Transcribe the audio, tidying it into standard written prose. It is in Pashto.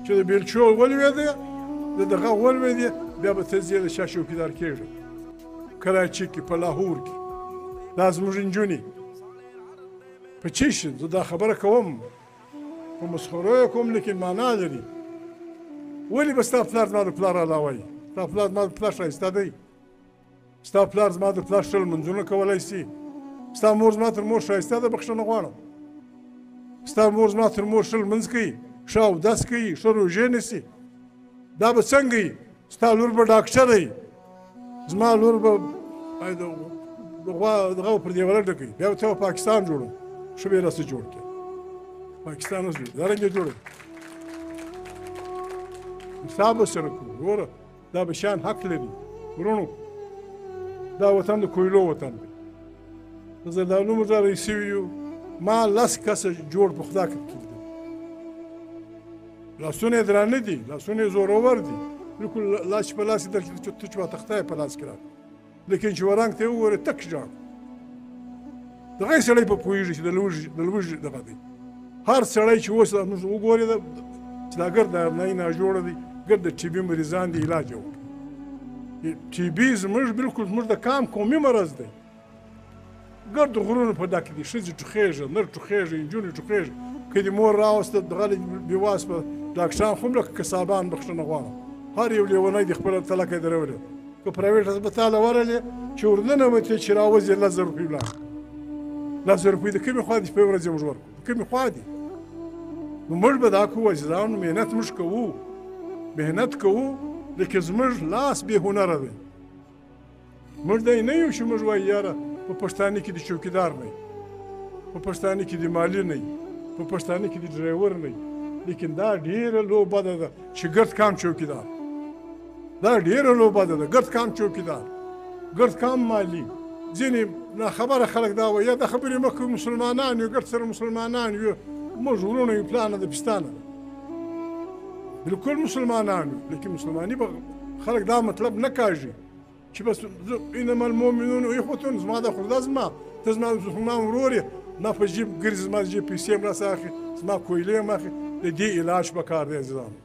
چې د بیلچو ولوېدې، د دغه ولوېدې، بیا به ته ځې د چا چوکیدار کېږې، کراچي کې، په لاهور کې. دا زموږ نجونې په چی شي؟ زه دا خبره کوم، په مسخرو یې کوم، لیکن معنا لري. ولې به ستا پلار زما د پلار علاوه وي؟ ستا پلار زما د پلار ښایسته دی، ستا پلار زما د پلار ښه لمونځونه کولی شي، ستا مور زما تر مور ښایسته ده، بخښنه غواړم، ستا مور زما تر مور ښه لمونځ کوي، ښه اودس کوي، ښه روژې نیسي، دا به څنګه وي؟ ستا لور به ډاکټره وي، زما لور به دغه پر دیواله ډکوي، بیا به ته پاکستان جوړوم، ښه به یې راسه جوړ کړې، پاکستان اوس جوړ، دا رنګ یې جوړوم، حساب به سره کوو. ګوره دا به شیان حق لري وروڼو، دا وطن د کویلو وطن دی، د زردالو موږ را سوي یو، ما 10 کسه جوړ په خدا کې لیدل، لاسونه یې درانه دي، لاسونه یې زورور دي، بالکل لاس په لاس درکړي چې ته چې تخته یې په لاس کې راکړه، لیکن چې ورنګ ته یې وګورې تک ژاړ، دغه سړی په پوهېږي چې د لوږې دغه دی. هر سړی چې اوس موږ وګورې چې دا ګرد نه ناجوړه دی، ګرد د ټي بي مریضان دي، علاج یې وکړه. ټي بي زموږ بالکل زموږ د کام قومي مرض دی، ګرد غرونو په ډک دي، ښځې ټوخېږي، نر ټوخېږي، نجونې ټوخېږي. که دې مور راوسته دغه بېواس په ډاکټران خو هم لکه کسابان بخښنه غواړم، هر یو لیونی دې خپله تلکه یې درولې، که پرایویټ هسپتال ورغلې چې ورننوتې چې راوځې 10,000 روپۍ ولاړ، 10,000 روپۍ د کومې خوا دي چې په یوه ورځ یې موږ ورکړو، د کومې خوا دي؟ نو موږ به دا کوو عزیزانو، محنت موږ کوو، محنت کوو، لیکن زموږ لاس بې هنره دی. موږ دی نه یو چې موږ وایو یاره په پښتانه کې د چوکیدار نه، په پښتانه کې د مالي نه، په پښتانه کې د ډرایور نه، لیکن دا ډېره لوبه ده چې ګرد کام چوکیدار، دا ډېره لوبه ده، ګرد کام چوکیدار، ګرد کام مالي. ځینې ناخبره خلک دا وایي یا دا خبرې مه کوئ، مسلمانان یو، ګرد سره مسلمانان یو، موږ وروڼه یو، پلانه ده پستانه ده، بالکل مسلمانان یو، لیکن مسلماني به خلک دا مطلب نه کاږي چې بس انما المؤمنون اخوة، زما د خورده زما، ته زما مسلمان ورور یې، ما په جیب ګرځي، زما د جیب پیسې هم راسره اخلي، زما کویلې هم اخلي. د دې علاج په کار دی عزیزانو.